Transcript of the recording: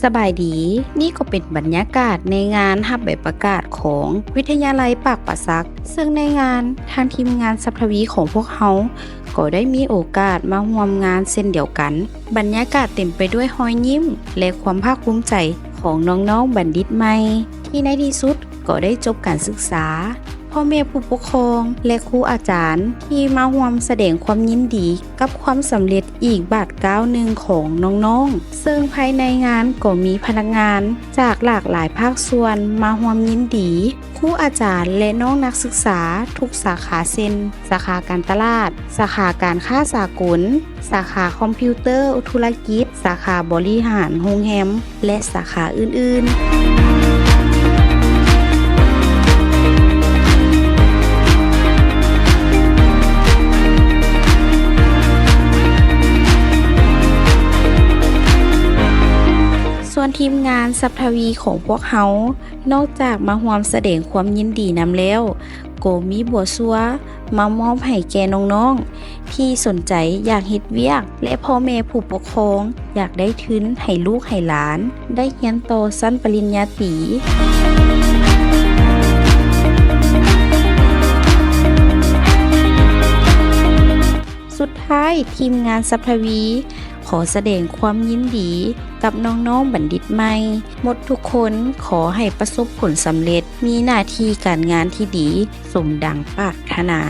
ສະບາຍດີ, ນີ້ກໍເປັນບັນຍາກາດໃນງານຮັບໃບປະກາດຂອງວິທະຍາໄລປາກປາສັກ, ເຊິ່ງໃນງານທາງທີມງານສັບທະວີຂອງພວກເຮົາກໍໄດ້ມີໂອກາດມາຮ່ວມງານເຊັ່ນດຽວກັນ. ບັນຍາກາດເຕັມໄປດ້ວຍຮອຍຍິ້ມ ແລະ ຄວາມພາກພູມໃຈຂອງນ້ອງໆບັນດິດໃໝ່ ທີ່ໃນທີ່ສຸດກໍໄດ້ຈົບການສຶກສາ. ພໍ່ແມ່ຜູ້ປົກຄອງ ແລະ ຄູອາຈານທີ່ມາຮ່ວມສະແດງຄວາມຍິນດີກັບຄວາມສຳເລັດອີກບາດກ້າວໜຶ່ງຂອງນ້ອງໆ, ເຊິ່ງພາຍໃນງານກໍມີພະນັກງານຈາກຫຼາກຫຼາຍພາກສ່ວນມາຮ່ວມຍິນດີ. ຄູອາຈານ ແລະ ນ້ອງນັກສຶກສາທຸກສາຂາເຊັ່ນ ສາຂາການຕະຫຼາດ, ສາຂາການຄ້າສາກົນ, ສາຂາຄອມພິວເຕີທຸລະກິດ, ສາຂາບໍລິຫານໂຮງແຮມ ແລະ ສາຂາອື່ນໆ. ສ່ວນທີມງານສັບທະວີຂອງພວກເຮົາ ນອກຈາກມາຮ່ວມສະແດງຄວາມຍິນດີນຳແລ້ວ, ກໍມີບົວຊົວມາມອບໃຫ້ແກ່ນ້ອງໆ ທີ່ສົນໃຈຢາກເຮັດວຽກ ແລະ ພໍ່ແມ່ຜູ້ປົກຄອງຢາກໄດ້ທຶນໃຫ້ລູກໃຫ້ຫຼານໄດ້ຮຽນຕໍ່ຊັ້ນປະລິນຍາຕີ. ສຸດທ້າຍ, ທີມງານສັບທະວີ ຂໍສະແດງຄວາມຍິນດີກັບນ້ອງໆບັນດິດໃໝ່ໝົດທຸກຄົນ, ຂໍໃຫ້ປະສົບຜົນສຳເລັດ, ມີໜ້າທີ່ການງານທີ່ດີສົມດັ່ງປາດຖະໜາ.